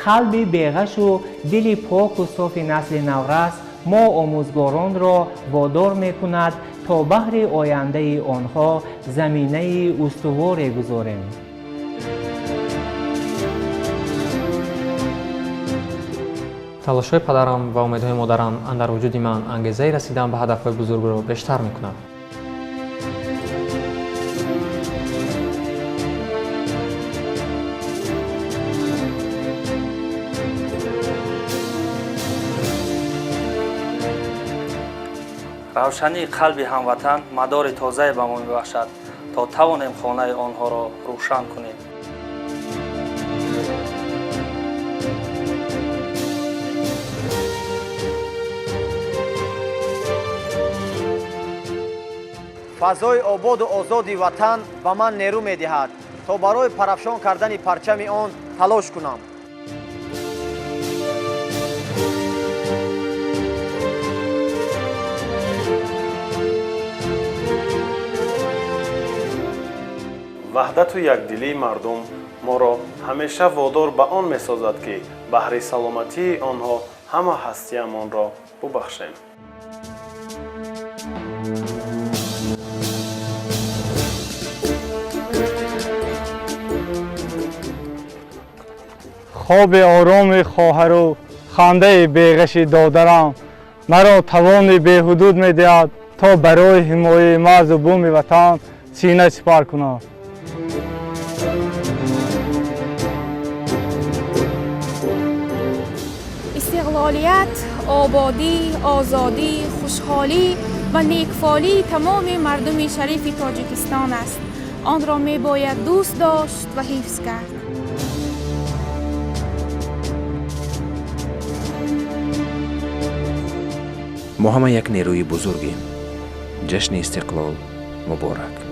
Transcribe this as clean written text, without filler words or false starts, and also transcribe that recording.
Қалби беғашу дили поку софи насли наврас мо омӯзгоронро водор мекунад, то баҳри ояндаи онҳо заминаи устуворе гузорем. Талошҳои падарам ва умедҳои модарам андар вуҷуди ман ангезаи расидан ба ҳадафҳои бузургро бештар мекунад. Равшании қалби ҳамватан мадори тозае ба мо мебахшад, то тавонем хонаи онҳоро рӯшан кунем. Фазои ободу озоди ватан ба ман нерӯ медиҳад, то барои парафшон кардани парчами он талош кунам. Ваҳдату якдилии мардум моро ҳамеша водор ба он месозад, ки баҳри саломатии онҳо ҳама ҳастиямонро бубахшем. Хоби ороми хоҳару хандаи беғаши додарам маро тавони беҳудуд медиҳад, то барои ҳимояи марзу буми ватан сина сипар кунам. Истиқлолият, ободӣ, озодӣ, хушҳолӣ ва некфолии тамоми мардуми шарифи Тоҷикистон аст. Онро мебояд дӯст дошт ва ҳифз кард. Мо ҳама як нерӯи бузургем. Ҷашни истиқлол муборак.